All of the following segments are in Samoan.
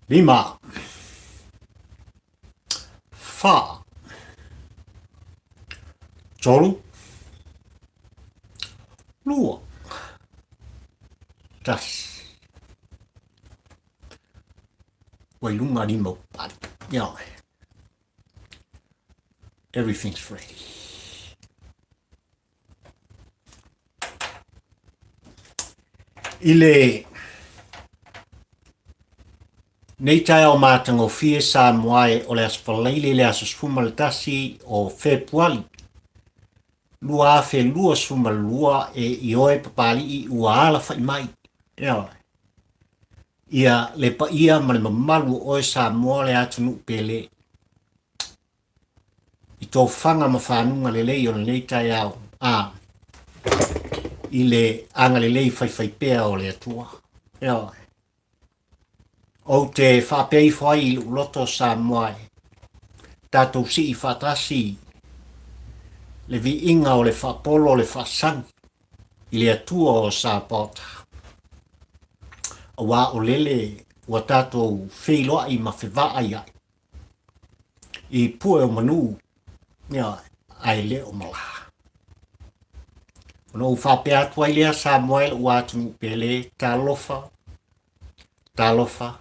Lima. Fa. Tolu. Lua. Tasi. Ua i luga lima o pali. Ia oe. Everything's ready. I le nei taeao matagofie Samoa e o le Aso Faraile le aso 11 o Fepuali 2022 e ioe Papali'i ua alafai mai. Ioe. Ia le paia ma le mamalu o oe Samoa le atunuu pele. I tofaga ma fanuga lelei o lenei taeao, a i le agalelei faifaipea o le Atua. Ioe. Ou te faapea ifo ai i lou loto Samoa e tatou sii faatasi le viiga o le faapolo o le faasagi i le Atua o Sapaota. Aua o lele ua tatou feiloai ma fevaai ai i pue o manu, ia, ae le o malā. Ona ou faapea atu ai lea Samoa e lou atunuu pele, talofa, talofa,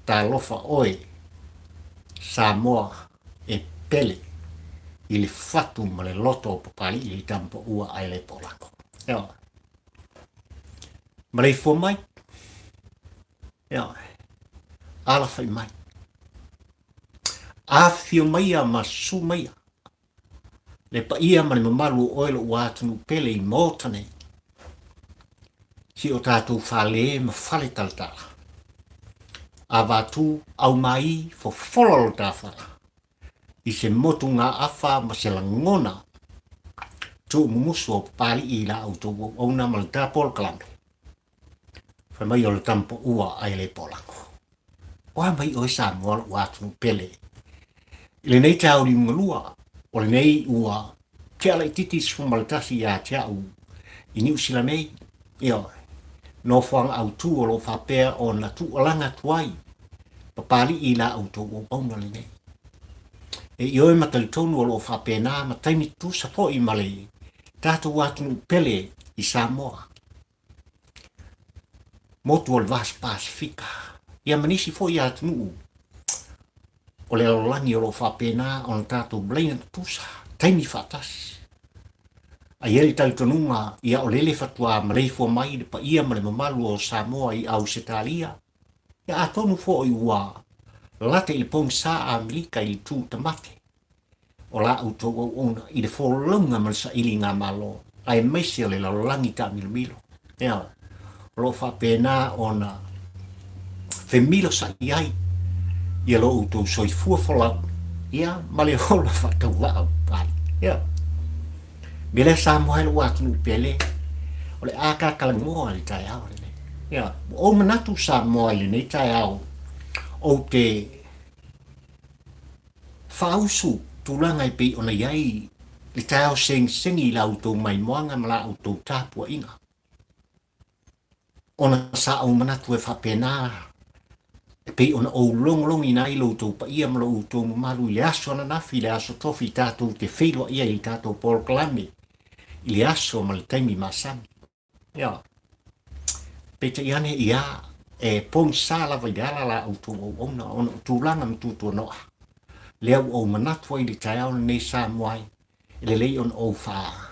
talofa oe Samoa e pele i le fatu ma le loto o Papali'i i le Tamapaua ae le po lako. Ia. Maleifua mai. Ia. Alafai mai. Afifio maia ma susu maia le paia ma le mamalu o oe lou atunuu pele i Maota nei. Si o tatou fale ma fale talatala. Avatu aumai fofola lo ta fala. I se motu gaafa ma se lagona tuumumusu o Papali'i i la outou auauna ma le ta polokalame. Fai mai o le tama paua ae le polago. O a mai oe Samoa lou atunuu pele. I lenei taeao liugalua, o lenei ua tea laitiiti 11 ia te au i Niu Sila nei, ioe, nofoaga autu o lo o faapea ona tuualaga atu ai Papali'i i la outou auauna lenei. E ioe ma talitonu o lo o faapena ma taimi tutusa foi ma le tatou atunuu pele i Samoa. Motu o le Vasa Pasifika, ia ma nisi foi atunuu o le lalolagi o lo o faapena ona tatou malaina tutusa, taimi faatasi. A i ai le talitonuga ia o lele faatoa maleifua mai le paia ma le mamalu o Samoa i Ausetalia, ia atonu foi ua lata i le pogisa Amerika i le tu tamate o la outou auauna i le folauga ma le sailiga Malo, aemaise o le lalolagi taamilomilo. Ea, o lo o faapena ona femilosa'i ai ia lo outou soifua folau, ia, ma le ola faatauvaa o Papalii. Ea, mea lea Samoa e lou atunuu pele, o le a kakalagoa i le taeao lenei. Ea, ua ou manatu Samoa i lenei taeao, ou te Faausu tulaga e pei ona i ai le taeao segisegi i la outou maimoaga ma la outou tapuaiga. Ona sa ou manatu e faapena e pei ona ou logologiina ai lo outou paia ma lo outou mamalu i le aso ananafi, i le aso tofi tatou te feiloai ai i le tatou polokalame i le aso ma le taimi masani. Ia. Peitai ane, ia, e pogisa lava i le ala la outou auauna ona o tulaga ma tuatuanoa. Lea ua ou manatu ai i le taeao lenei Samoa ai, e lelei ona ou faa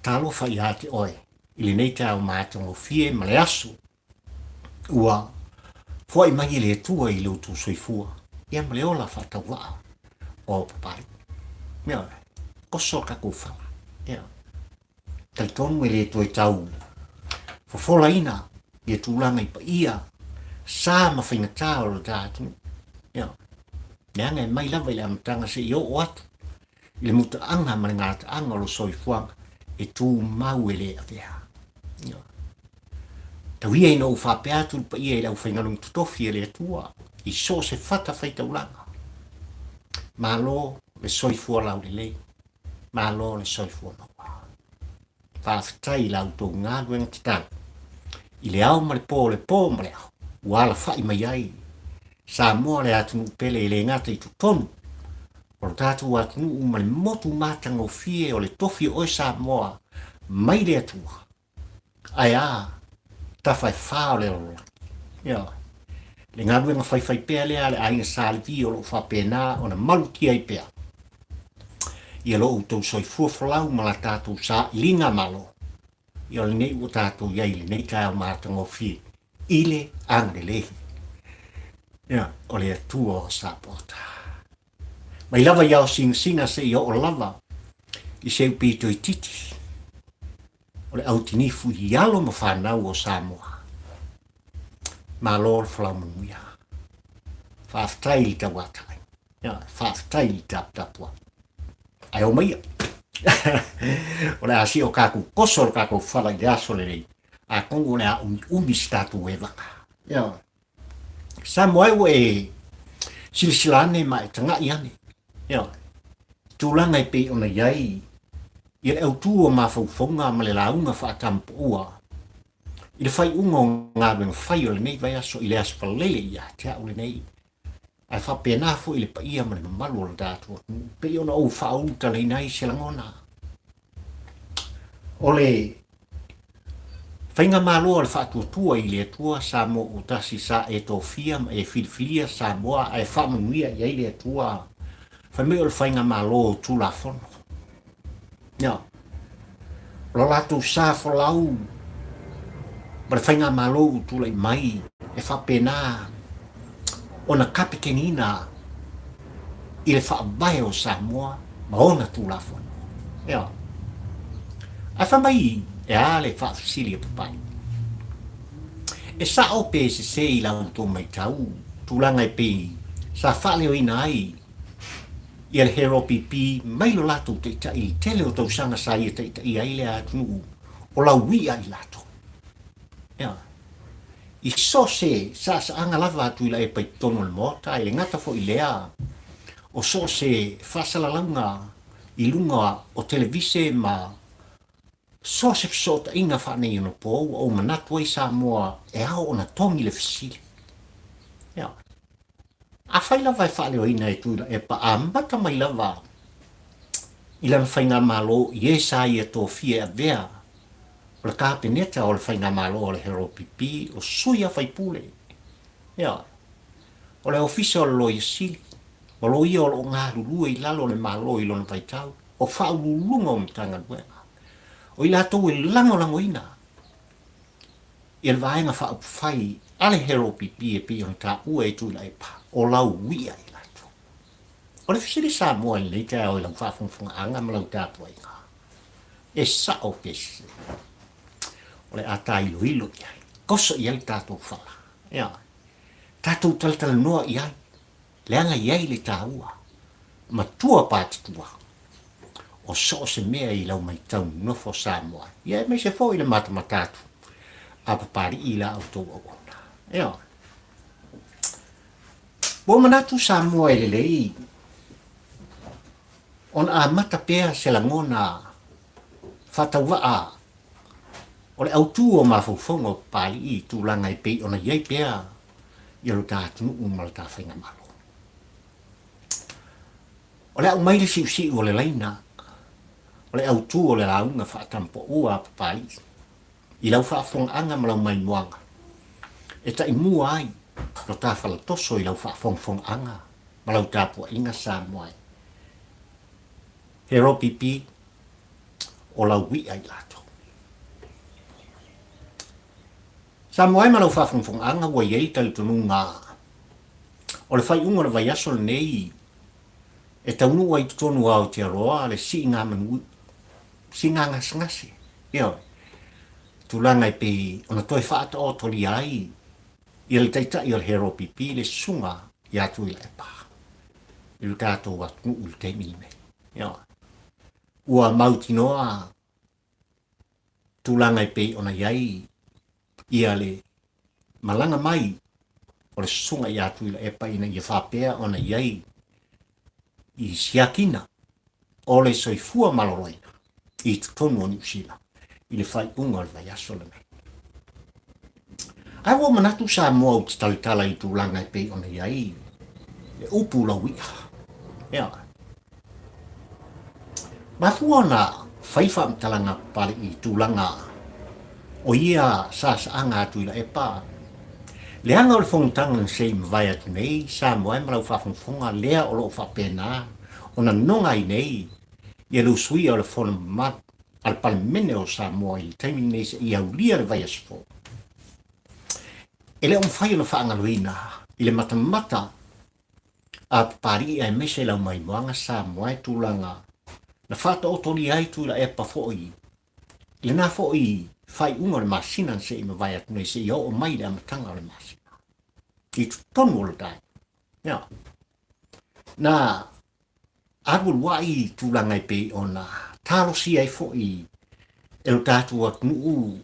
talofa ia te oe i lenei taeao matagofie ma le aso ua foai mai e le Atua i lo outou soifua, ia ma le ola faatauvaa o Papalii. Ia, oso tatou fala. Ia, talitonu e le toe tau fofolaina ia tulaga i paia, sa ma faigata o le ta atunuu. Ia, leaga e mai lava i le amataga seia oo atu i le mutaaga ma le gataaga o lo soifuaga e tumau e le avea. Ia. Tau ia ina ou faapea atu le paia i le aufaigaluega totofi a le Atua i so o se fatafaitaulaga. Malo le soifua laulelei, malo le soifua maua. Faafetai i la outou galuega tatau i le ao ma le po, le po ma le ao. ua alafa'i mai ai Samoa le atunuu pele e le gata i totonu o lo tatou atunuu ma le motu matagofie o le tofi o oe Samoa mai le Atua, ae a tafa e fa o le lalolagi. Ioe. Le galuega faifaipea lea a le aiga Sa Levi o lo o faapena ona malutia ai pea ia lo outou soifua folau ma la tatou sailiga malo. Ia o lenei ua tatou i ai i lenei taeao matagofie i le agalelei ia o le Atua o Sapota. Mai lava i ao sinasina seia oo lava i se upito itiiti o le autinifu i alo ma fanau o Samoa. Malo le folau manuia. Faafetai i le tauatai. Ia, faafetai i le taputapuai. Ae omaia. O le a sio kakou koso le kakou fala i le aso lenei. Atonu o le a umiumi se tatou evaga. Ioe. Samoa e ua e silasila ane ma e taga'i ane. Ioe. Tulaga e pei ona i ai ia le autū o mafaufauga ma le lauga faatamapaua i le faaiuga o galuega fai o lenei vaiaso i le aso Faraile ia te au lenei, ae faapena foi le paia ma le mamalu o le tatou atunuu, pei ona ou faaulutalaina ai se lagona. O le Faigamalo a le Faatuatua i le Atua Samoa ua tasi sa e tofia ma e filifilia Samoa ae faamanuia i ai le Atua fai mai o le Faigamalo o Tulafono. Ia, o lo latou sa folau ma le Faigamalo ua tulai mai e faapena ona kapeteniina i le faavae o Samoa ma ona Tulafono. Ia. Ae fai mai e a le faafesili a Papai? E sao pe sese i la outou maitau tulaga e pei sa faaleoina ai ia le Hero PP mai lo latou taitai i le tele o tausaga sa ia taitaia ai lea atunuu o lauia i latou. Ia. I so se saasaaga lava a Tuilaepa i totonu o le Maota, e le gata foi i lea, o so o se faasalalauga i luga o televise ma so o se fesootaiga faaneionapo ua ou manatu ai Samoa e ao ona togi le fesili. Ia, afai lava e faaleoina e Tuilaepa amata mai lava i lana faigamalo i e sa ia tofia e avea o le Kapeneta o le faigamalo a le HRPP, o sui a faipule, ia, o le Ofisa o le Loia Sili, ma loia o lo o galulue i lalo o le Malo i lona vaitau, o faauluuluga o Matagaluega, o i latou e lagolagoina ia le Vaega Faaupufai a le HRPP e pei ona taua e Tuilaepa, o lauia i latou. O le fesili Samoa i lenei taeao i lau faafogafogaaga ma lau tapuaiga, e sao pe sese? O le a taailoilo i ai, toso i ai le tatou fala, ioe, tatou talatalanoa i ai, leaga e i ai le taua, matua patatua, o so o se mea i lau matau nofo Samoa, ia aemaise foi le matamata atu a Papalii i la outou auauna. Ioe. Ua manatu Samoa e lelei ona amata pea se lagona faatauvaa o le autū o mafaufauga o Papalii i tulaga e pei ona i ai pea ia lo ta atunuu ma lo ta faigamalo. O le a aumai le siusiu o le laina o le autū o le lauga faatampaua a Papalii i lau faafofogaaga ma lau maimoaga e taimua ai lo ta falatoso i lau faafogafogaaga ma lau tapuaiga Samoa e He ropipi o lau i'a i latou. Samoa e ma lau faafogafogaaga ua i ai le talitonuga o le faaiuga o le vaiaso lenei e taunuu ai i totonu o Aotearoa le siiga manu, siiga gasegase, ioe, tulaga e pei ona toe faataotolia ai ia le taitai o le HRPP le susuga ia Tuilaepa i lo tatou atunuu i le taimi lenei. Ioe. Ua mautinoa tulaga e pei ona i ai ia le malaga mai o le susuga ia Tuilaepa ina ia faapea ona i ai i siakina o le soifua maloloina i totonu o Niu Sila i le faaiuga o le vaiaso lenei. Ae ua ou manatu Samoa ou te talatala i tulaga e pei ona i ai le upu laui'a. Ea. Mafua ona fai faamatalaga Papalii i tulaga o ia sasaaga a Tuilaepa. Leaga o le fonotaga na se i mavae atu nei Samoa e ma lau faafogafoga lea o lo o faapena ona noga ai nei ia le usuia o le fono mamalu a le Palemene o Samoa i le taimi lenei seia aulia le vaiaso fou. E le o mafai ona faagaloina i le matamata a Papalii aemaise lau maimoaga Samoa e tulaga na faataotolia ai Tuilaepa foi i lena foi faaiuga o le masina na se i mavae atu nei seia oo mai i le amataga o le masina i totonu o le taeao. Ia. Na alualuai i tulaga e pei ona talosia ai foi e lo tatou atunuu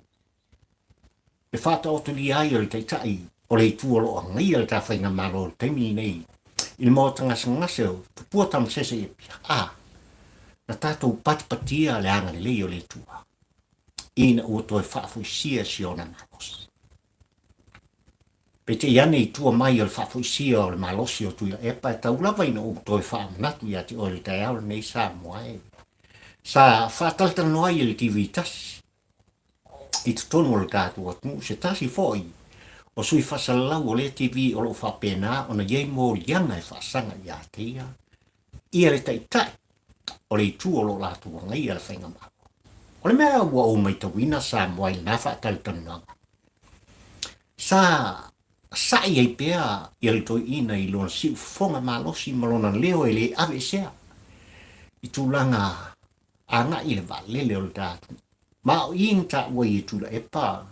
le faataotolia ai o le Taitai o le Itu o lo o agaia le ta Faigamalo i le taimi lenei i le Maota Gasegase o Tupua Tamasese i Apia, a na tatou patipatia le agalelei o le Atua ina ua toe faafoisia si ona malosi. Peitai ane i tua mai o le faafoisia o le malosi o Tuilaepa e tau lava ina ou toe faamanatu ia te oe i le taeao lenei Samoa e. Sa faatalatalanoa ai e le TV tasi i totonu o le tatou atunuu se tasi foi o sui faasalalau o lea TV o lo o faapena ona i ai moliaga e faasaga ia te ia ia le taitai o le itu o lo o latou agaia le faigamalo. O le mea ua ou maitauina Samoa i lena faatalatalanoaga, sa sa'i ai pea ia le toeaina i lona siufofoga malosi ma lona leo e le aveesea i tulaga agai i le vaalele o le tatou. Ma o i na taua ai e Tuilaepa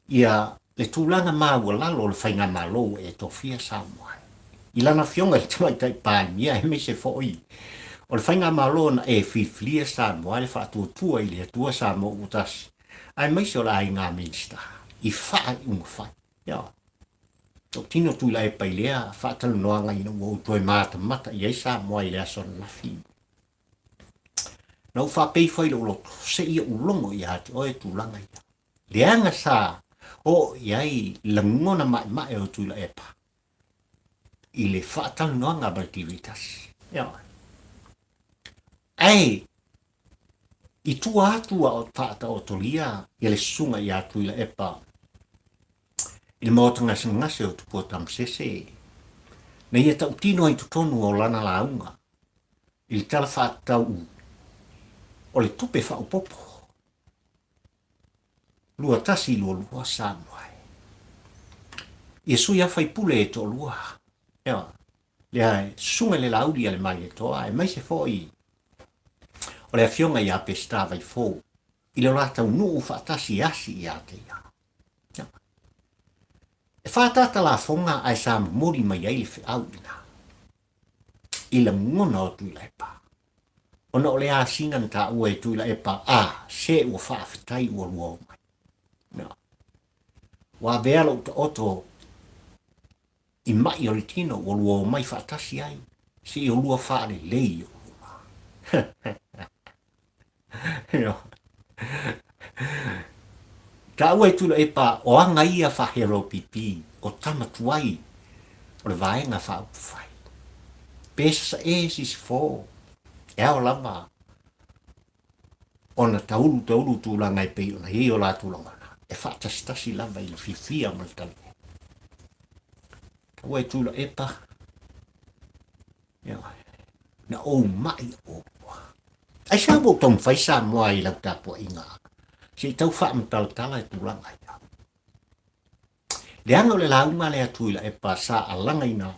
ia le tulaga maualalo o le faigamalo ua e tofia Samoa ai. I lana afioga i le Tamaitai Palemia aemaise foi o le faigamalo na e filifilia Samoa le faatuatua i le Atua Samoa ua tasi aemaise o le aiga Minisita i faaiuga fai. Ia, tautino Tuilaepa i lea faatalanoaga ina ua ou toe matamata i ai Samoa i le aso ananafi. Na ou faapea ifo ai i lou loto, se i ou logo ia te oe tulaga ia. Leaga sa oo i ai lagona maemae o Tuilaepa i le faatalanoaga ma le TV tasi. Ioe. Ae i tua atu a o faataotolia ia le susuga ia Tuilaepa i le maota gasegase o Tupua Tamasese, na ia tautino ai i totonu o lana lauga i le Tala Faatatau o le Tupe Faaopoopo 2122 Samoa e. Ia sui a faipule e toalua, ioe, lea e susuga i le Laauli a le Malietoa aemaise foi o le Afioga ia Peseta Vaifou i lo la taunuu faatasi e asi ia te ia. E whātata lafoga ae sa momoli mai ai le feau ina i lagona o Tuilaepa. Ona o le asiga na taua e Tuilaepa, a, se ua faafetai ua lua o mai. No. Ua avea lou taoto i mai o le tino ua lua o mai faatasi ai, se i o lua faalelei i ou luma. Taua e Tuilaepa o aga ia faa-HLPP o tama tuai o le Vaega Faaupufai. Pe sasae sisifo, e ao lava ona taulu taulu tulaga e pei ona i ai o latou lagona, e faatasitasi lava i le fiafia ma le talanoa. Taua e Tuilaepa, Na ou maʻi ʻolua. Aisea ua ou taumafai Samoa i lau tapuaiga se i tau faamatalatala i tulaga ia? Leaga o le lauga a le Tuilaepa sa alagaina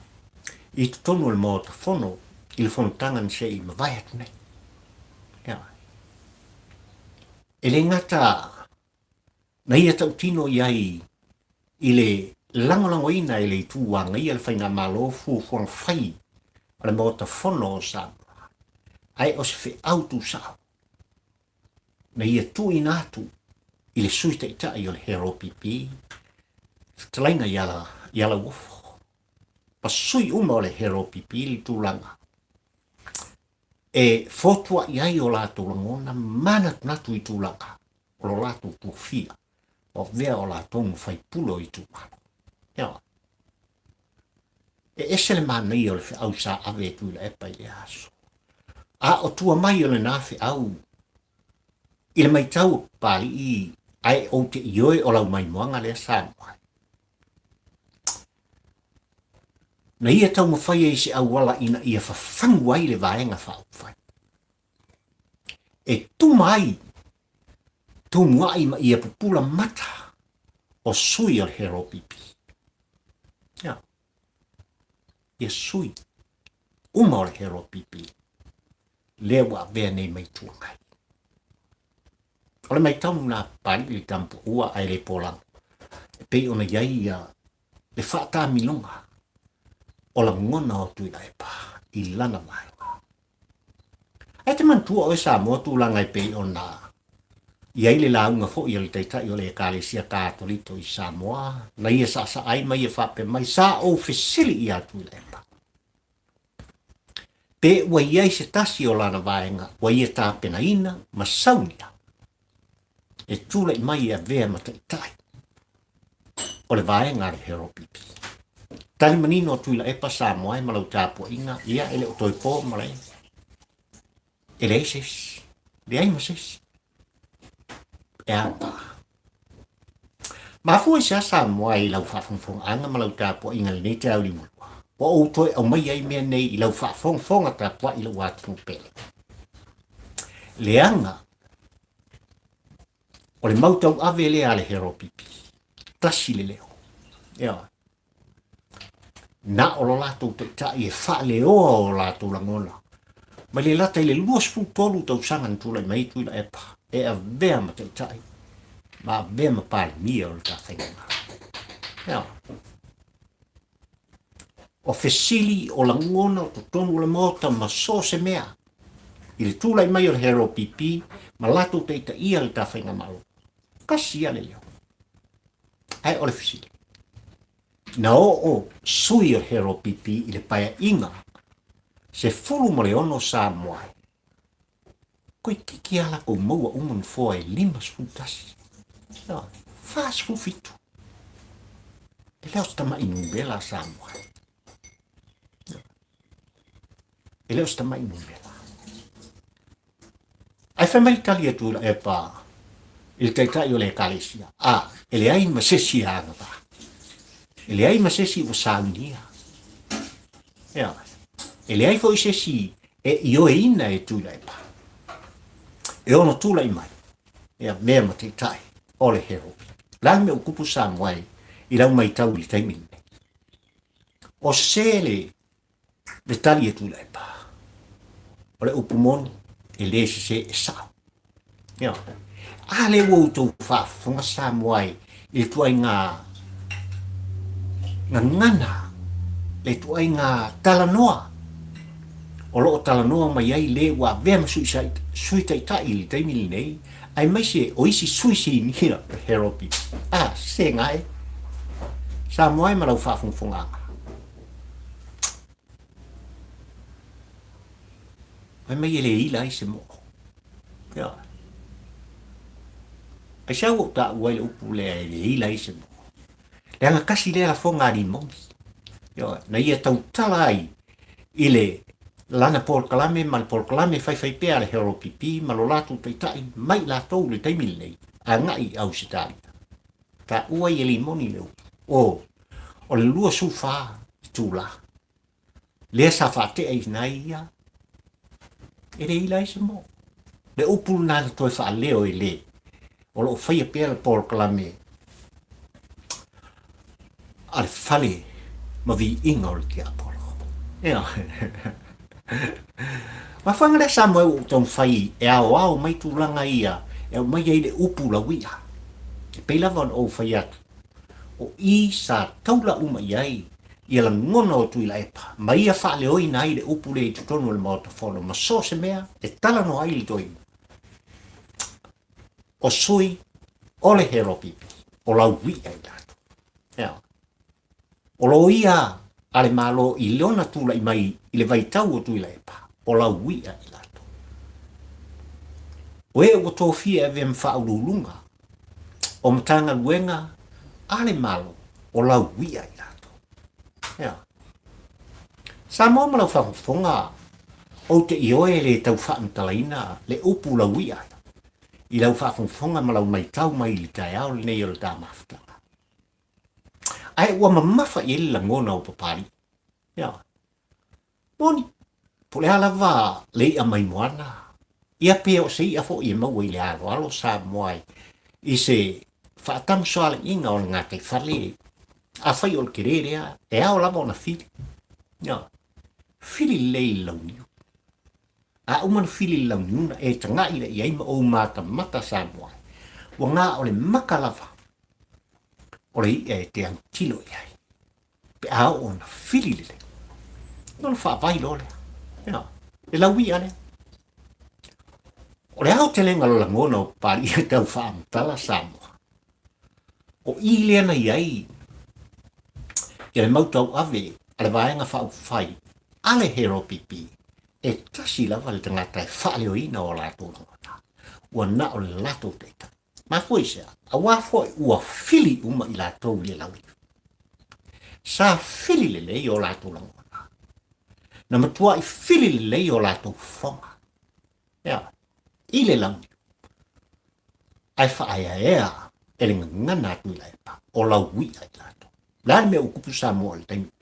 i totonu o le Maota Fono i le fonotaga na se i mavae atu nei. E le gata na ia tautino i ai i le lagolagoina e le Itu Agaia le Faigamalo fuafuaga fai a le Maota Fono o Samoa, ae o se feau tusao na ia tuuina atu i le Sui Taitai o le HRPP, fetalaiga ia Lauofo, ma sui uma o le HRPP i le tulaga e fotuai ai o latou lagona manatunatu i tulaga o lo latou tofia. O avea o latou ma faipule o itumalo. Ioe. E ese le manaia o le feau sa ave e Tuilaepa i lea aso. A o tua mai o lena feau i le matau o Papalii ae ou te ioe o lau maimoaga lea Samoa. Na ia taumafai ai se auala ina ia fafagu ai le Vaega Faaupufai. E tuma ai tumuai ma ia pupula mata o sui o le HRPP. Ia, ia sui uma o le HRPP lea ua avea nei ma Itu Agai. O le matau lena a Papalii i le tamapuaua ae le polago e pei ona i ai ia le faatamiloga o lagona o Tuilaepa i lana vaega. Ae te manatua oe Samoa tulaga e pei ona i ai le lauga foi a le Taitai o le Ekalesia Katoliko i Samoa, na ia saasaa ai ma ia faapea mai, Sa ou fesili ia Tuilaepa, pe ua i ai se tasi o lana vaega ua ia tapenaina ma saunia e tulai mai e avea ma taitai o le vaega a le HRPP. Tali manino a Tuilaepa Samoa e ma lau tapuaiga, ia e le o toe po malae. E leai se isi, leai ma se isi. E a paa. Mafua i se a Samoa i lau faafogafogaaga ma lau tapuaiga i lenei taeao liugalua? Ua ou toe aumaia ai mea nei i lau faafogafoga tapuai i lou atunuu pele. Leaga O le mau tauave lea a le HRPP, tasi le leo. Ioe. Na o lo latou taitai e faaleoa o latou lagona. Mai le lata i le 23 tausaga na tulai mai ai Tuilaepa e avea ma taitai ma avea ma Palemia o le ta faigamalo. Ioe. O fesili, o lagona o totonu o le Maota ma so o se mea i le tulai mai o le HRPP ma latou taitaia le ta faigamalo. Tasi ia le leo. Ae o le fesili, na oo sui o le HRPP i le paeaiga 16 Samoa Toeitiiti lava latou maua uma nofoa e 51, 47. E le o se tamai numera a Samoa. E le o se tamai numera. Ae fai mai le tali a Tuilaepa i le taitai o le Ekalesia, a, e leai ma se isi e agavaa. E leai ma se isi ua saunia. E leai foi se isi e ioeina e Tuilaepa e ono tulai mai e avea ma taitai o le Herald. O le a le mea ua tupu Samoa i lau matau i le taimi lenei? O se le le tali a Tuilaepa? O le upu moni, e le sese e sao. Ioe. A lea ua outou faafofoga Samoa i le ituaiga gagana, le ituaiga talanoa o lo o talanoa mai ai le ua avea ma sui taitai i le taimi lenei, aemaise o isi sui sinia o Heropi. A, sese e. Samoa e ma lau faafogafogaaga. Fai mai e le ila ai se moo. Ioe. Aisea ua ou taua ai le upu lea e le ila ai se moo? Leaga tasi lea lafoga a Limoni. Ioe. Na ia tautala ai i le lana polokalame ma le polokalame faifaipea a le HRPP ma lo latou taitai mai latou i le taimi lenei agai i Ausetalia. Taua ai e Limoni le upu, o, o le 24 itula Lea sa faatea i nai ia, e le ila ai se moo. Le upu lena na toe faaleo e le o lo o faia pea le polokalame a le fale ma viiga o le tiapolo. Ea. Mafuaaga lea Samoa ua ou taumafai e aoao mai tulaga ia e aumai ai le upu lauia. E pei lava ona ou fai atu, o i sa taula uma i ai ia lagona o Tuilaepa ma ia faaleoina ai le upu lea i totonu o le Maota Fono ma so o se mea e talanoa ai le toeaina. O sui o le HRPP, o lauia i latou. Ea. O loia a le Malo i lona tulai mai i le vaitau o Tuilaepa, o lauia i latou. O e ua tofia e avea ma faauluuluga. O Matagaluega a le Malo o lauia i latou. Ea. Samoa ma lau faafofoga, ou te ioe e le tau faamatalaina le upu lauia i lau faafofoga ma lau maitau mai i le taeao lenei o le ta mafutaga. Ae ua mamafa i ai le lagona o Papalii. Ea. Moni, po o le a lava le i'a mai moana, ia pe o se i'a foi e maua i le aloalo Samoa ai i se faatamasoaliiga o le gataifale, afai o le tele lea, e ao lava ona fili. Ia, fili lelei i le launiu. A uma ona fili i le launiu ona e taga'i lea i ai ma ou matamata Samoa ai, ua na o le maka lava o le i'a e te autilo i ai. pe a oo ona fili lelei, ona faavai loa lea. Ia, le lauia lea. O le aotelega o le lagona o Papalii e tau faamatala Samoa, o i lea na i ai ia le mau tauave a le Vaega Faaupufai a le HRPP, e tasi lava le tagata e faaleoina o latou lagona, ua na o le latou taitai. Mafua i se a? Aua foi ua fili uma i latou i le lauiu. Sa fili lelei o latou lagona. Na matuai fili lelei o latou fofoga. Ea, i le lauiu. Ae faaeaea e le gagana a Tuilaepa, o lauia i latou. O le a le mea ua tupu Samoa i le taimi lenei?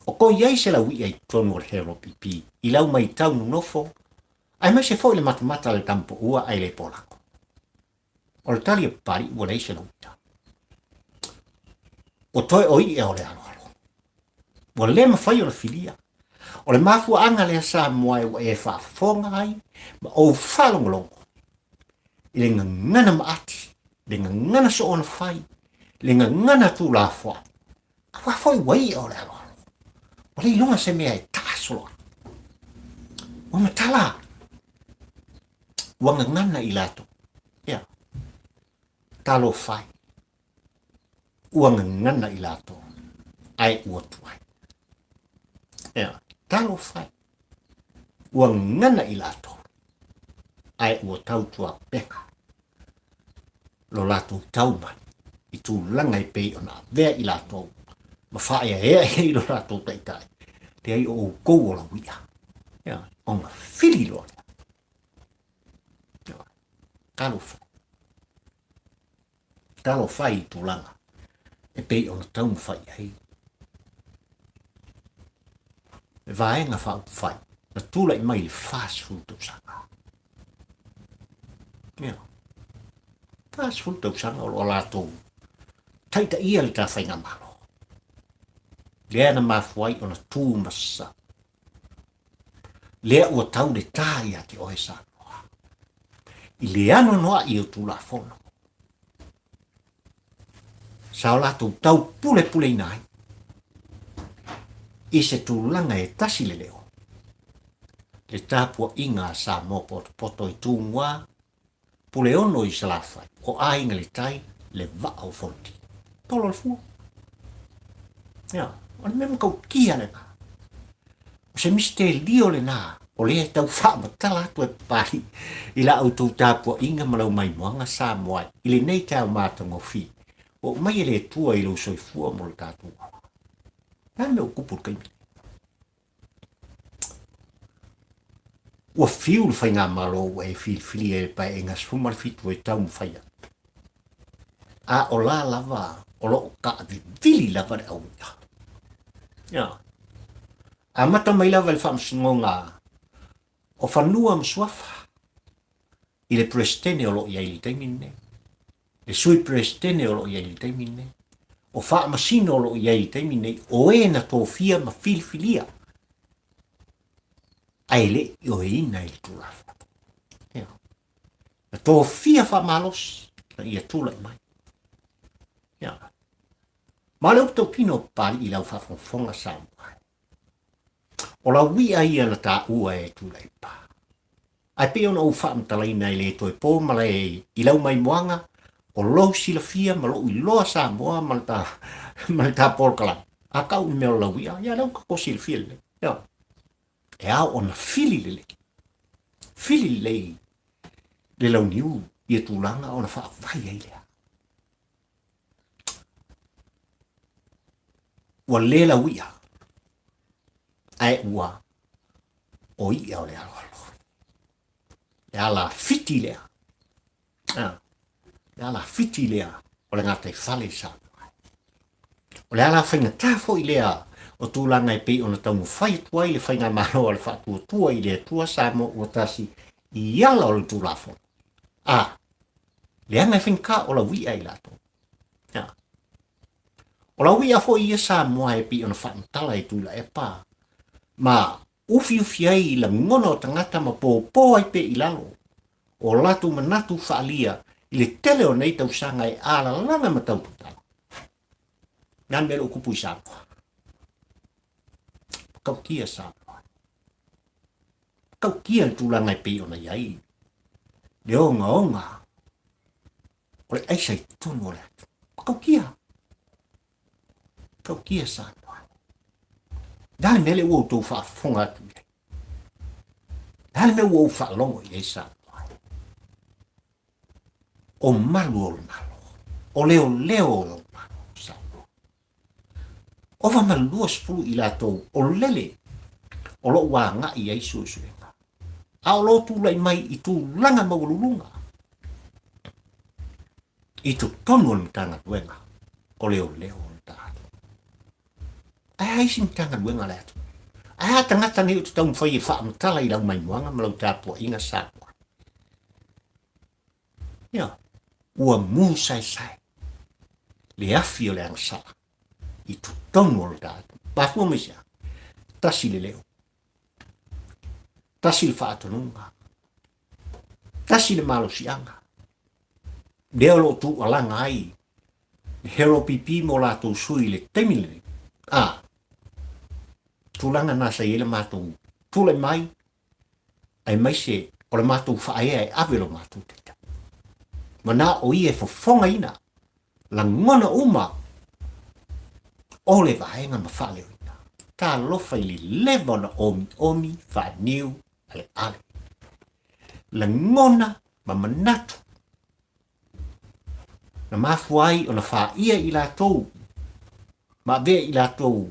O ko i ai se lauia i totonu o le HRPP i lau maitau nonofo, aemaise foi le matamata a le tamapoua ae le polago. O le tali a Papalii ua leai se lauia. Ua toe o i'a o le aloalo. Ua le mafai ona filia. O le mafuaaga lea Samoa e ua e faafofoga ai ma ou faalogologo i le gagana maati, le gagana soona fai, le gagana tuulafoai. Aua foi ua i'a o le aloalo. Ua le iloga se mea e taasolo ai. Ua matala. Ua gagana i latou. Ia. Talofa e. Ua gagana i latou. Ae ua tuai. Ia. Talofa e. Ua gagana i latou. Ae ua tautuapega. lo latou tau mai i tulaga e pei ona avea i latou ma faaeaea i ai lo latou taitai, leai o outou o lauia. Ia, ona fili loa lea. Talofa. Talofa i tulaga e pei ona taumafai ai le Vaega Faaupufai na tulai mai i le 40 tausaga. Ia, 40 tausaga o lo o latou taitaia le ta faigamalo. Lea na mafua ai ona tu ma sasau. Lea ua tau le tā ia te oe Samoa. I le anoanoai o Tulafono. Sa o latou taupulepuleina ai i se tulaga e tasi le leo, le tapuaiga a Samoa potopoto i Tumua, Puleono i Salafai, o Aiga i le Tai, le Vaa o Fonoti. Tolo le fua. Ia, o le mea matautia lena. O se misitelio lena o lea e tau faamatala atu e Papalii i la outou tapuaiga ma lau maimoaga Samoa i lenei taeao matagofie ua aumai e le Atua i lou soifua mo le tatou ola. O le a le mea ua tupu i le taimi lenei? Ua fiu le faigamalo ua e filifilia i le Paeaiga 17 e taumafai atu. A o la lava o lo o taavivili lava le aui'a. Ia. Amata mai lava i le Faamasinoga o Fanua ma Suafa i le Peresetene o lo o i ai i le taimi lenei, le Sui Peresetene o lo o i ai i le taimi lenei, o Faamasino o lo o i ai i le taimi lenei, o e na tofia ma filifilia ae le i ioeina i le Tulafono. Ia. Na tofia faamalosi na ia tulai mai. Ia. Ma o le upu tautino o Papalii i lau faafogafoga Samoa. O lau i'a ia na taua e Tuilaepa. Ae pei ona ou faamatalaina e le toe po malae i lau maimoaga, o lou silafia ma lou iloa Samoa ma le ta, ma le ta polokalame. A tau i le mea o lau i'a, ia lea ua tatou silafia lelei. Ioe. E ao ona fili lelei, fili lelei le launiu ia tulaga ona faavai ai lea. Ua le laui'a, ae ua o i'a o le aloalo. Le alafiti lea. Ah, le alafiti lea o le gataifale i Samoa. O le ala faigata foi lea o tulaga e pei ona taumafai atu ai le faigamalo a le Faatuatua i le Atua Samoa ua tasi i ala o le Tulafono. A, leaga e faigata o laui'a i latou. A, o laui'a foi ia Samoa e pei ona faamatala e Tuilaepa ma ufiufi ai i lagona o tagata ma pōpō ai pea i lalo o latou manatu faaalia i le tele o nei tausaga e alalaga ma tautatala. Nā mea lou kupu i Samoa. Pakaukia Samoa. Pakaukia le tulaga e pei ona i ai le ogaoga o le aisa i totonu o le atu. Pakaukia. Tautia Samoa. Le a le mea lea ua outou faafofoga atu i ai? Le a le mea ua ou faalogo i ai Samoa? O malu o le Malo, o leoleo o le Malo Samoa. Ova ma 20 i latou o lele o lo o ua agai i ai suesuega. A o lo o tulai mai i tulaga maualuluga i totonu o le Matagaluega o Leoleo o le tatou. Ae a isi Matagaluega a le atunuu? Ae a tagata nei o te taumafai e faamatala i lau maimoaga ma lau tapuaiga Samoa? Ia, ua musaesae le afi o le agasala i totonu o le tatou. Mafua mai se a? Tasi le leo, tasi le faatonuga, Tasi le malosiaga. Lea o lo o tuualaga ai le HLPP mo latou sui i le taimi lenei. A, tulaga na sa i ai le matou tulai mai, aemaise o le matou faaea e ave lo matou taitai. Mana o ia e fofogaina lagona uma o le vaega ma faaleoina. Talofa i le leva ona omiomi faaniu aleale. Lagona ma manatu na mafua ai ona faia i latou ma avea i latou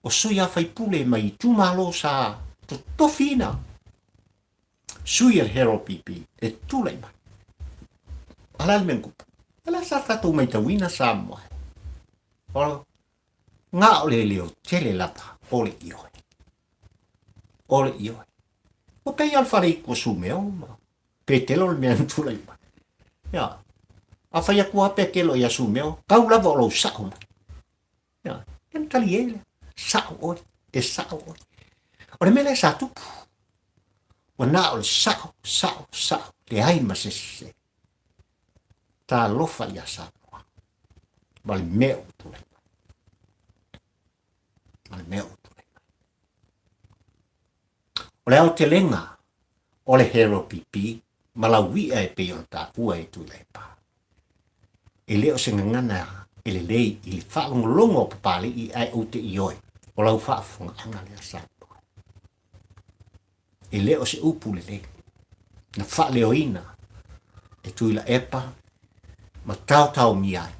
o sui a faipule mai itumalo sa totofiina sui a le HLPP e tulai mai. A o le a le mea na tupu? O lea sa tatou maitauina Samoa o na o le leotele lava o le ioe. O le ioe. Ua pei lava o le fale ua sumeo ma Petelo le mea na tulai mai. Ia, a fai atu lava Petelo ia Sumeo, tau lava o lou sao mai. Ia, ia na talie lea, sao oe, e sao oe. O le mea lea sa tupu, ua na o le sao, sao, sao, leai ma se sese. Talofa ia Samoa, ma le mea ua tulai mai. Ma le mea ua tulai mai. O le aotelega o le HLPP ma laui'a e pei ona taua e Tuilaepa, e le o se gagana e lelei i le faalogologo a Papalii ae ou te ioe, o lau faafofogaaga lea Samoa. E le o se upu lelei na faaleoina e Tuilaepa ma taotaomia ai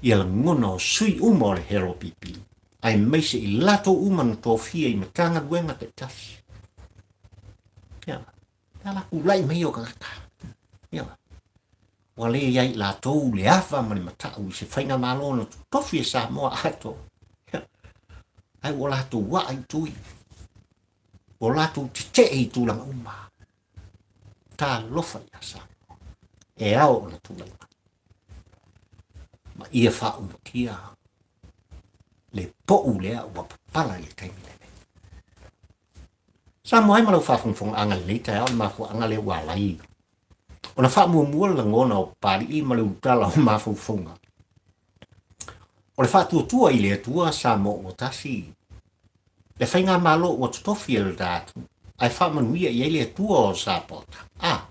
ia lagona o sui uma o le HLPP aemaise i latou uma na tofia i Matagaluega taitasi. Ia, le ala tulai mai o tagata. Ia, ua le i ai i latou le ava ma le matau i se faigamalo na totofi e Samoa atoa. Ia, ae ua latou aa i tui, ua latou tetee i tulaga uma. Talofa ia Samoa, e ao ona tulai mai. Ma ia faaumutia le pou lea ua papala i le taimi lenei. Samoa ai ma lau faafogafogaaga i lenei taeao, le mafuaaga lea ua ala ai ona faamuamua le lagona o Papalii ma le ulutala o mafaufauga o le faatuatua i le Atua Samoa ua tasi, le faigamalo ua totofi e le ta atunuu, ae faamanuia i ai le Atua o Sapota. A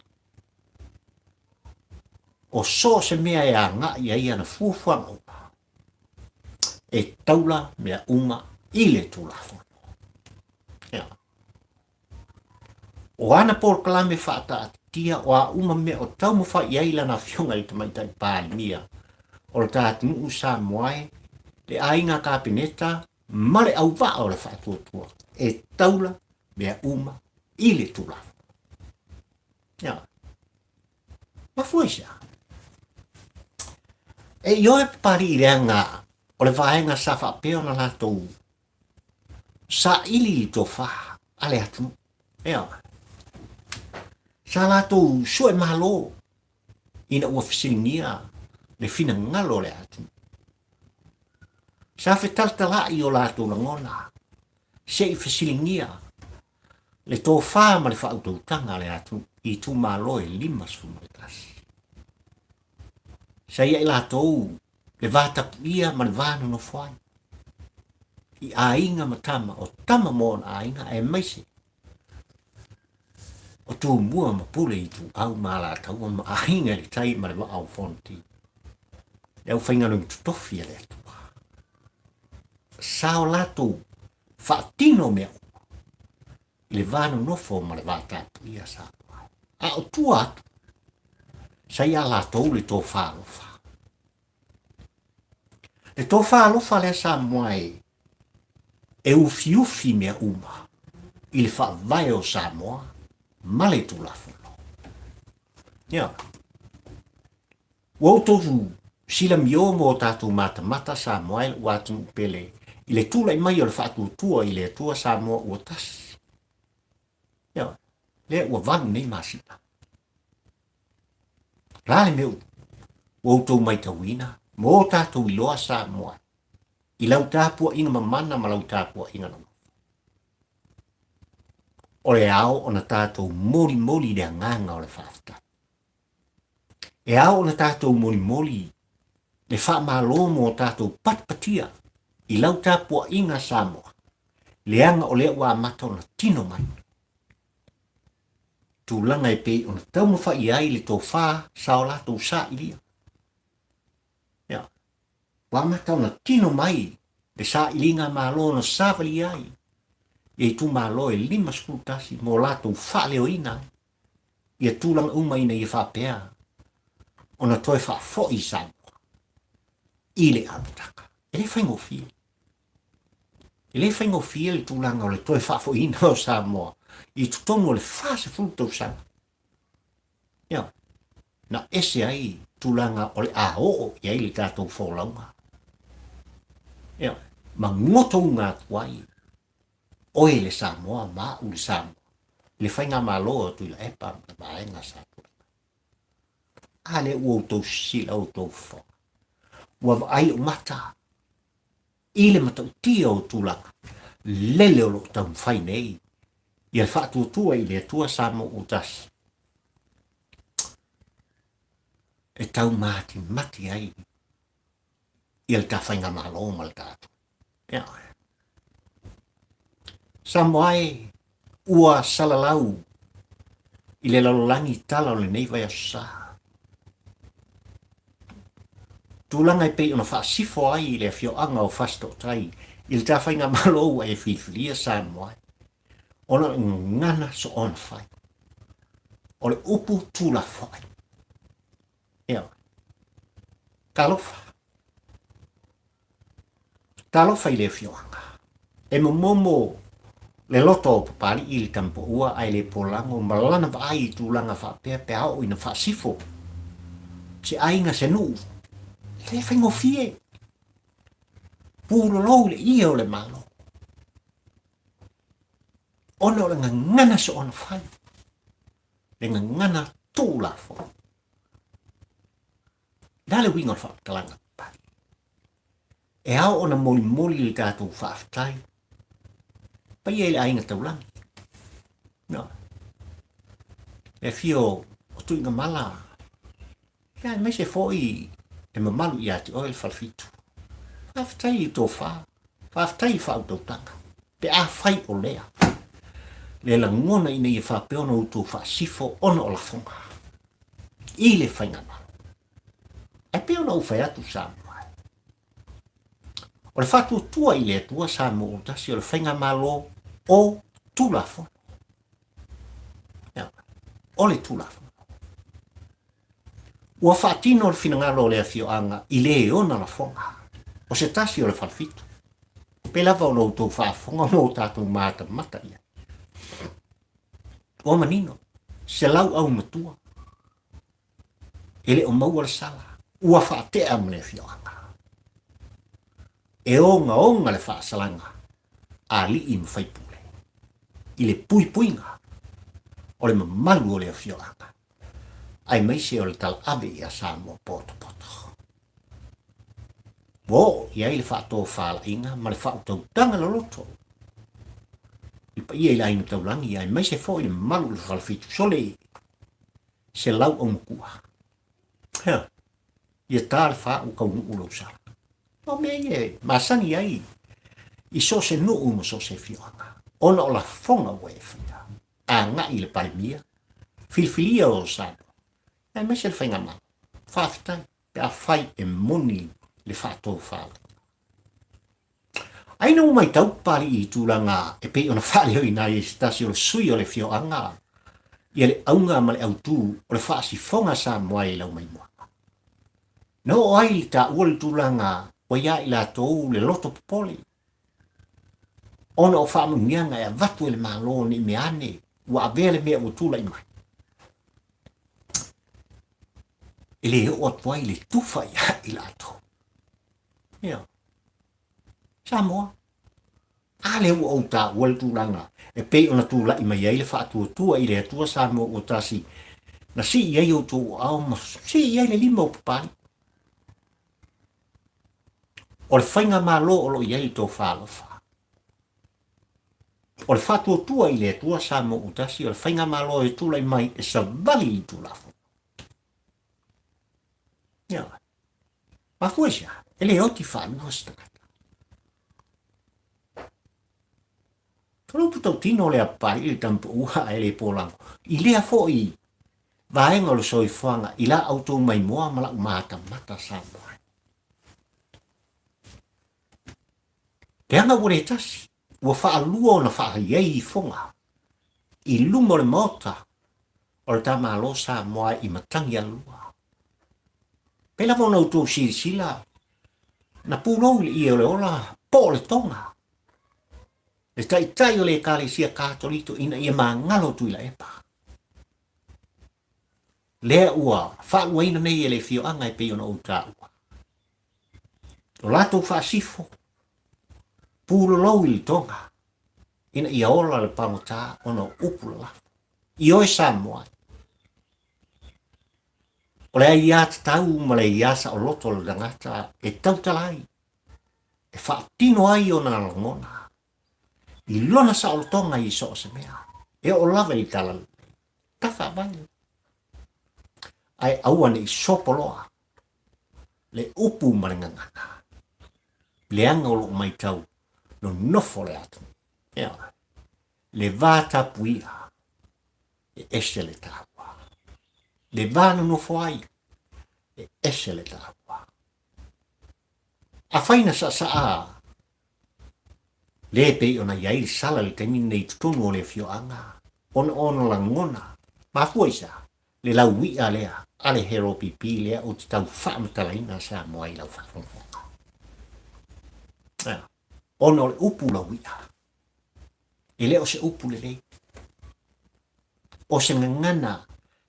o so o se mea e agai ai ana fuafuaga uma, e taula mea uma i le Tulafono. Ia. O ana polokalame faataatitia, o a uma mea o taumafai i ai lana Afioga i le Tamaitai Palemia o le ta atunuu Samoa e, Le aiga Kapeneta ma le auvaa o le faatuatua e taula mea uma i le Tulafono. Ia. Mafua i se a? E ioe Papalii leaga o le vaega sa faapea ona latou saili i le tofa a le atunuu. Ioe. Sa latou sue malo ina ua fesiligia le finagalo o le atunuu. Sa fetalatala'i o latou lagona se i fesiligia le tofa ma le faautautaga a le atunuu i itumalo e 51. Sa ia i latou le va tapuia ma le va nonofo ai i aiga ma tama, o tama ma ona aiga aemaise o Tumua ma Pule Ituau ma Alataua ma Aiga i le Tai ma le Vaa o Fonoti, le aufaigaluega totofi a le Atua. Sa o latou faatino mea uma i le va nonofo ma le va tapuia Samoa. A o tua atu, sa ia latou le tofa alofa. Le tofa alofa lea Samoa e e ufiufi mea uma i le faavae o Samoa ma le Tulafono. Ia, ua outou silamio ma o tatou matamata Samoa e lou atunuu pele i le tulai mai o le faatuatua i le Atua Samoa ua tasi. Ia, lea ua 8 nei masina. O le a le mea ua outou matauina ma o tatou iloa Samoa i lau tapuaiga mamana ma lau tapuaiga nonofo? O le ao ona tatou molimoli i le agaga o le faafetai. E ao ona tatou molimoli le faamalo mo tatou patipatia i lau tapuaiga Samoa, leaga o lea ua amata ona tino mai tulaga e pei ona taumafai ai le tofa sa o latou sailia. Ia, ua amata ona tino mai le sailiga malo na savalia ai ia itumalo e 51 mo latou faaleoina ai ia tulaga uma ina ia faapea ona toe faafoi Samoa i le amataga. E le faigofie. E le faigofie le tulaga o le toe faafoiina o Samoa i totonu o le 40 tausaga. Ia, na ese ai tulaga o le a oo i ai le tatou folauga. Ia, ma gotouga atu ai oe le Samoa ma au le Samoa i le faigamalo a Tuilaepa ma le vaega sa tulai mai. A lea ua outou sisila outou fofoga, ua vaai ou mata i le matautia o tulaga lele o lo o taumafai nei ia le faatuatua i le Atua Samoa ua tasi e taumatimati ai ia le ta faigamalo ma le tatou. Ia. Samoa e, ua salalau i le lalolagi tala o lenei vaiaso sa. Tulaga e pei ona faasifo ai le afioaga o Fasitooutai i le ta faigamalo ua e filifilia Samoa e, ona o le gagana soona fai. O le upu tuulafoai. Ioe. Talofa. Talofa i le afioaga. E momomo le loto o Papalii i le Tamapoua ae le polago ma lana vaai i tulaga faapea pe a oo ina faasifo se aiga se nuu. E le faigofie. Pulolou le ie o le Malo. Ona o le gagana soona fai. Le gagana tuulafono. O le a le uiga o le faamatalaga papali? E ao ona molimoli le tatou faafetai paia i le aiga taulagi. No. Le afio o Tuigamala, ia aemaise foi le mamalu ia te oe le Falefitu. Faafetai i tofa, faafetai i faautautaga. Pe afai o lea, le lagona ina ia faapea ona outou faasifo ona o lafoga i le faigamalo. Ae pei ona ou fai atu Samoa, o le faatuatua i le Atua Samoa ua tasi o le faigamalo o Tulafono. O le Tulafono. Ua faatino le finagalo o le afioaga i le ona lafoga. O se tasi o le Falefitu. Pei lava ona outou faafofoga ma o tatou matamata i ai. Ua manino, se lauau matua, e le o maua le sala, ua faatea ma le afioaga. E ogaoga le faasalaga a alii ma faipule i le puipuiga o le mamalu o le afioaga, aemaise o le talaave ia Samoa potopoto. Ua oo i ai le faatofalaiga ma le faautautaga loloto i le paia i le aiga taulagi aemaise foi le mamalu o le Falefitu Sole se lauau matua. Hea, ia ta le fa ua taunuu lou sala. O mea ia e masani ai i so o se nuu ma so o se afioaga, ona o lafoga ua e faia agai i le Palemia, filifilia o Samoa, aemaise le Faigamalo. Faafetai pe afai e moni le faatofalaiga. Ai na ua matau Papalii i tulaga e pei ona faaleoina ai e se tasi o le sui o le afioaga ia le auga ma le autū o le faasifoga Samoa i Laumaimoaga. Na oo ai le taua le tulaga ua ia i latou le loto popole ona o faamanuiaga e avatu e le Malo ne i mea ane ua avea le mea ua tulai mai e le oo atu ai le tufa ia i latou. Ia. Samoa. A lea ua ou taua le tulaga e pei ona tulai mai ai le faatuatua i le Atua Samoa ua tasi na sii ai outou aao ma sii ai le lima o Papalii. O le faigamalo o lo o i ai le tofa alofa. O le faatuatua i le Atua Samoa ua tasi o le faigamalo e tulai mai e savali i le Tulafono. Ia. Mafua i se a? E le oti faalua se tagata. O le upu tautino o le Papalii le tama paua ae le polago. I lea foi vaega o le soifuaga i la outou maimoa ma lau matamata Samoa ai. Leaga ua le tasi, ua faalua ona faai ai ifoga i luma o le Maota o le ta Malo Samoa i Matagialua. Pei lava ona outou silasila, na pulou i le ie o le ola po o le toga, le taitai o le Ekalesia Katoliko ina ia magalo Tuilaepa. Lea ua faaluaina nei e le afioaga e pei ona ou taua. O latou faasifo, pulolou i le toga, ina ia ola le pagota ona o upu lalafo. Ioe Samoa, o le aiatatau ma le aia saoloto o le tagata e tautala ai, e faatino ai ona lagona i lona saolotoga i so o se mea, e oo lava i le talalelei, tafaavae. Ae aua ne i sopo loa le upu ma le gagana, leaga o loo maitau nonofo le atunuu. Ioe. Le va tapuia e ese le taua. Le va nonofo ai e ese le taua. Afai na saasaa le pei ona i ai le sala i le taimi lenei i totonu o le afioaga, ona ona lagona, mafua i se a? Le laui'a lea a le Hero PP lea ou te tau faamatalaina Samoa i lau faafogafoga. Ona o le upu laui'a, e le o se upu lelei. O se gagana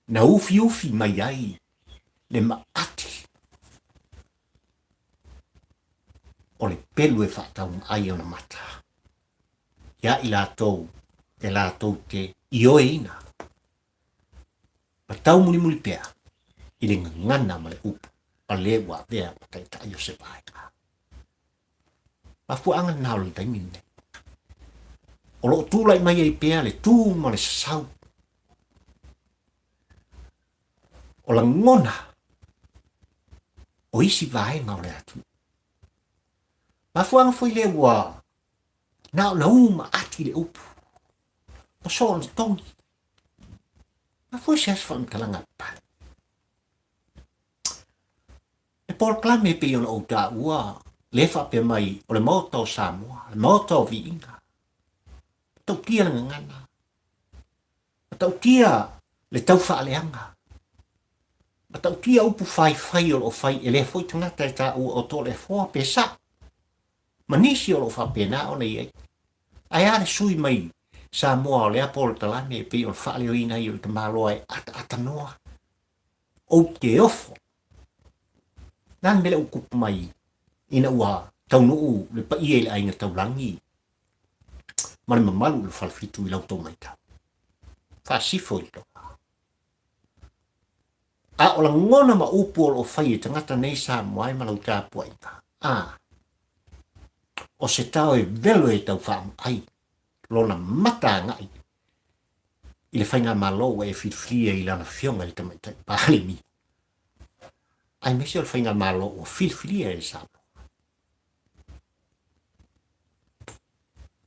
na ufiufi mai ai le maati o le pelu e faataumaai ona mata ia i latou e latou te ioeina ma taumulimuli pea i le gagana ma le upu a le ua avea ma taitai o se vaega. Mafuaaga lena o le taimi lenei. O lo o tulai mai ai pea le tu ma le sasau o lagona o isi vaega o le atunuu. Mafuaaga foi lea ua na ona u ma ati le upu ma soona togi. Mafua se aso faamatalaga a Papalii. E polokalame e pei ona ou taua lea faapea mai o le Maota o Samoa, le Maota o Viiga. Matautia le gagana, matautia le taufaaleaga, matautia upu faifai o lo o fai e lea foi tagata e taua o Toleafoa pe sa'o. Ma nisi o lo o faapena ona i ai. Ae a le sui mai Samoa o lea polokalame e pei o le faaleoina ai o le tamaloa e ataatanōa? Ou te ofo. Na le mea lea ua tupu mai ina ua taunuu le paia i le aiga taulagi ma le mamalu i le falefitu i la outou matau. Faasifo i le tofa. A o lagona ma upu o lo o fai e tagata nei Samoa e ma lau tapuaiga, a, o se tao e velo e tau faamaai lona mata agai i le faigamalo ua e filifilia i lana Afioga i le Tamaitai Palemia, aemaise o le faigamalo ua filifilia e Samoa.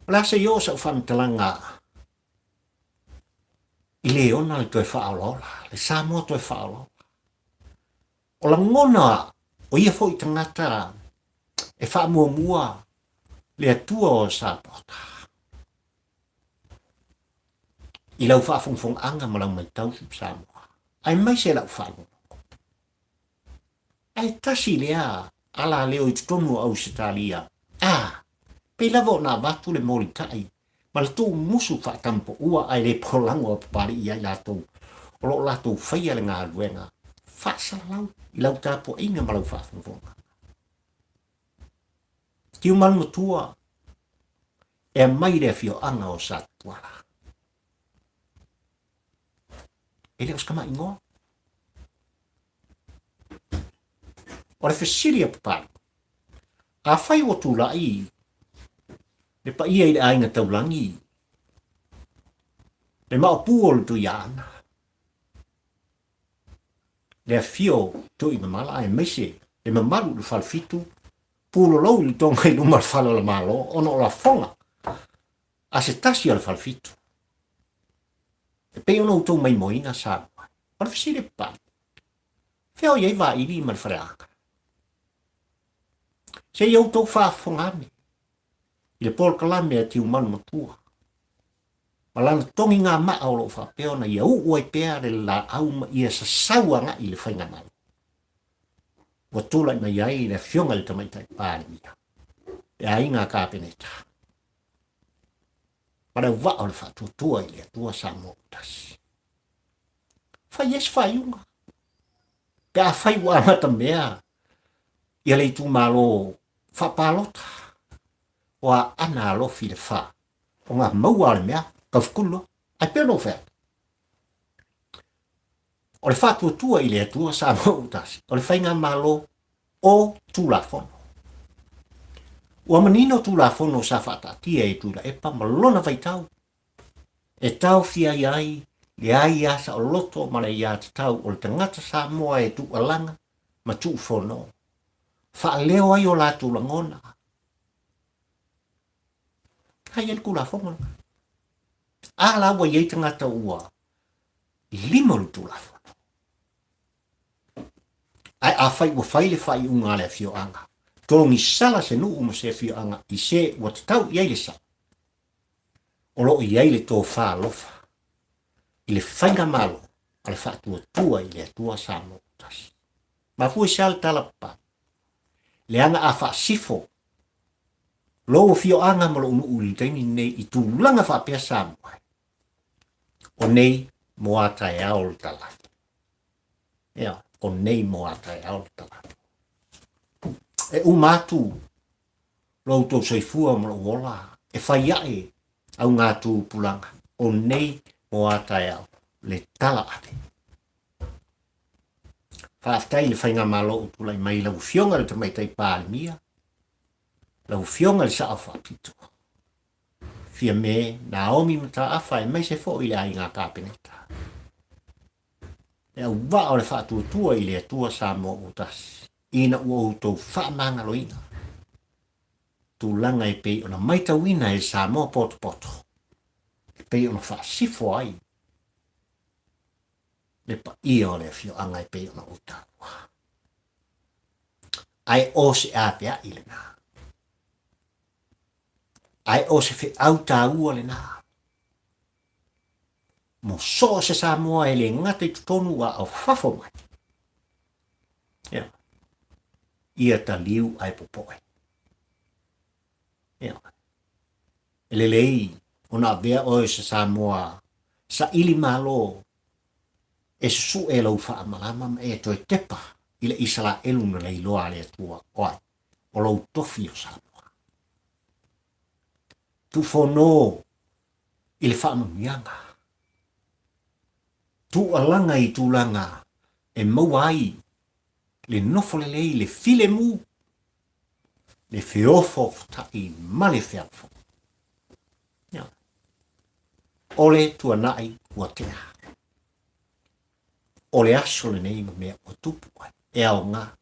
O le a se i oo sau faamatalaga i le ona le toe faaolaola, le Samoa toe faaolaola. O lagona o ia foi tagata e faamuamua le Atua o Sapaota. I lau faafogafogaaga ma lau matau Samoa, aemaise lau faalogologo. Ae tasi lea alaleo i totonu o Ausetalia, a, pei lava ona avatu le molitai ma le tuumusu faatampaua ae le polago a Papalii ia i latou o lo o latou faia le galuega faasalalau i lau tapuaiga ma lau faafogafoga. Tiumalu matua e aumai le afioaga o Satuala. E le o se tamaaigoa. O le fesili a Papalii, afai ua tulai le paia i le aiga taulagi, le maopu o le Tuiaana, le afio o Tuigamala aemaise le mamalu i le Falefitu, pulolou i le toga i luma o le fale o le Malo ona o lafoga a se tasi o le Falefitu. E pei ona outou maimoaina Samoa. O le fesili a Papalii, fea o i ai Vaili ma le Faleaga? Se i outou faafofoga ane i le polokalame a Tiumalu Matua ma lana togigamaa o lo o faapea ona ia uu ai pea le laau ma ia sasau agai i le faigamalo. Ua tulai mai ai le Afioga i le Tamaitai Palemia, le aiga Kapeneta, ma le auvaa o le faatuatua i le Atua Samoa ua tasi. Fai ai se faaiuga. Pe afai ua amata mea ia le itumalo faapalota o Aana Alofi i le fa o ngā maua o le mea taufekulu loa. Ae pei ona ou fai atu, o le faatuatua i le Atua Samoa ua tasi, o le faigamalo o Tulafono. Ua manino Tulafono sa faataatia e Tuilaepa ma lona vaitau e taofia ai le aia saoloto ma le aiatatau o le tagata Samoa e tuualaga ma tuufono, faaleo ai o latou lagona. Ai ai le Tulafono lena. A la ua i ai tagata ua lima o le Tulafono. Ae afai ua fai le faaiuga a le afioaga, togisala se nuu ma se afioaga i se ua tatau i ai le sao, o lo o i ai le tofa alofa i le faigamalo a le faatuatua i le Atua Samoa ua tasi. Mafua i se a le tala papale? Leaga a faasifo lou afioaga ma lou nuu i le taimi lenei i tulaga faapea Samoa, o nei mo a taeao le tala. Ea, o nei mo a taeao le tala. E uma atu lo outou soifua ma lou ola e fai aʻe augatupulaga o nei mo a taeao le tala ave. Faafetai i le Faigamalo ua tulai mai i lau Afioga i le Tamaitai Palemia, lau Afioga i le Sao Faapito, Fiame Naomi Mataafa aemaise foi le aiga Kapeneta. Le auvaa o le faatuatua i le Atua Samoa ua tasi, ina ua outou faamagaloina tulaga e pei ona maitauina e Samoa potopoto, e pei ona faasifo ai le paia o le afioaga e pei ona ou taua. Ae o se aveai lena. Ae o se feau taua lena. Mo so o se Samoa e le gata i totonu a o fafo mai. Ia, ia taliu ae popoe. Ioe. E lelei ona avea oe o se Samoa saili malo e susu'e lou faamalama ma e toe tepa i le Isalaelu na lailoa a le Atua, o ai? O lou tofi o Samoa. Tuufono i le faamanuiaga. Tuualaga i tulaga e maua ai le nofo lelei, le filemu, le feofaofatai ma le fealofani. O le tuanai ua tea. O le aso lenei ma mea ua tupu ai. E aoga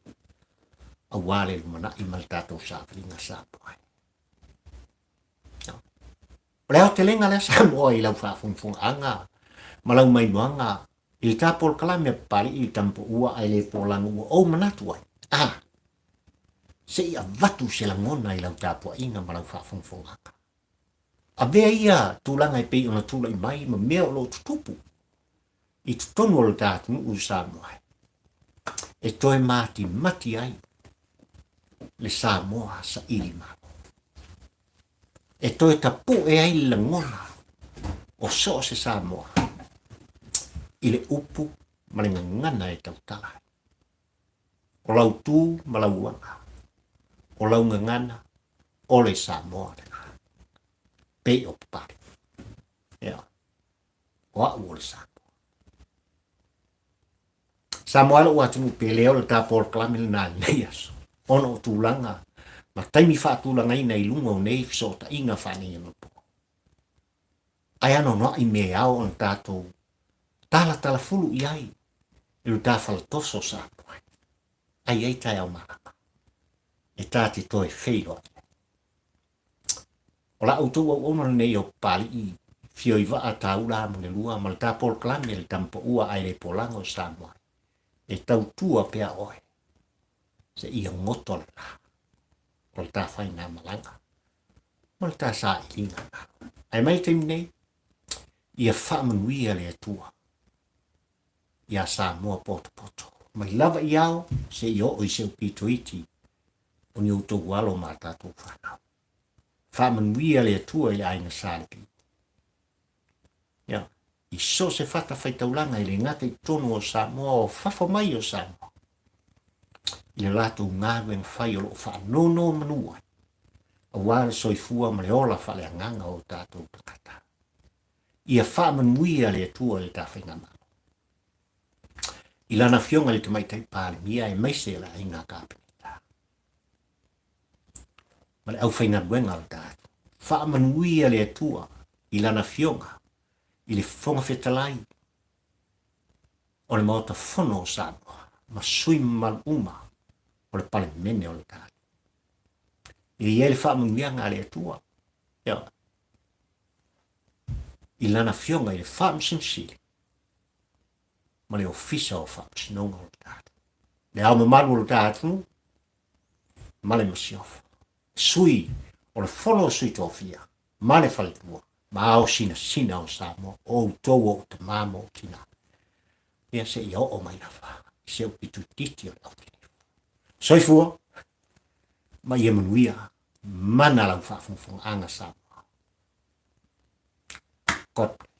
aua le lumanai ma le tatou savaliga Samoa. O le aotelega lea Samoa i lau faafogafogaaga ma lau maimoaga i le ta polokalame a Papalii i le Tamapoua ae le polaga ua ou manatu ai, a, se i avatu se lagona i lau tapuaiga ma lau faafogafogaaga. Avea ia tulaga e pei ona tulai mai ma mea o lo o tutupu i totonu o le ta atunuu i Samoa e toe matimati ai le Samoa saili malo. E toe tapu'e ai le lagona o so o se Samoa i le upu ma le gagana e tautala ai. O lau tu ma lau aga, o lau gagana, o le Samoa lena. Pei o Papalii. Ioe. O a'u o le Samoa. Samoa e lo'u atunuu pele o le ta polokalame lena i lenei aso ona o tulaga ma taimi faatulagaina i luga o nei fesootaiga faaneionapo. Ae anoanoai mea e ao ona tatou talatalafulu i ai i lo ta faletoso Samoa e ai ai taeao malama e ta te toe feiloai ai. O la outou auauna lenei o Papalii, Fioivaa, Taula, Amonelua ma le ta polokalame le Tamapaua ae le Polaga o Samoa e tautua pea oe seia goto le la o le ta faigamalaga ma le ta sailiga malo. Ae mai le taimi nei, ia faamanuia le Atua iā Samoa potopoto mai lava i ao seia oo i si ou pito iti o ni outou alo ma a tatou fanau. Faamanuia le Atua i le aiga Sa Lepi. Ia, i so o se fatafaitaulaga e le gata i totonu o Samoa o fafo mai o Samoa, i le latou galuega fai o lo o faanonomanu ai, aua le soifua ma le ola faaleagaga o tatou tagata. Ia faamanuia le Atua i le ta faigamalo. I lana afioga i le Tamaitai Palemia aemaise le aiga Kapeneta ma le aufaigaluega o le ta atunuu. Faamanuia le Atua i lana afioga i le Fofoga Fetalai o le Maota Fono o Samoa ma sui mamalu uma o le Palemene o le ta atunuu. Ia i ai le faamanuiaga a le Atua. Ia, i lana afioga i le Faamasino Sili ma le Ofisa o Faamasinoga o le ta atunuu. Le Ao Mamalu o le ta atunuu ma le Masiofo, Sui o le Fono o Sui Tofia ma le Faletua ma ao sinasina o Samoa, o outou o ou tamā ma ou tinā. Ia seia oo mai lava i se upu itiiti o le autinifu. Soifua ma ia manuia mana lau faafogafogaaga Samoa. God bless.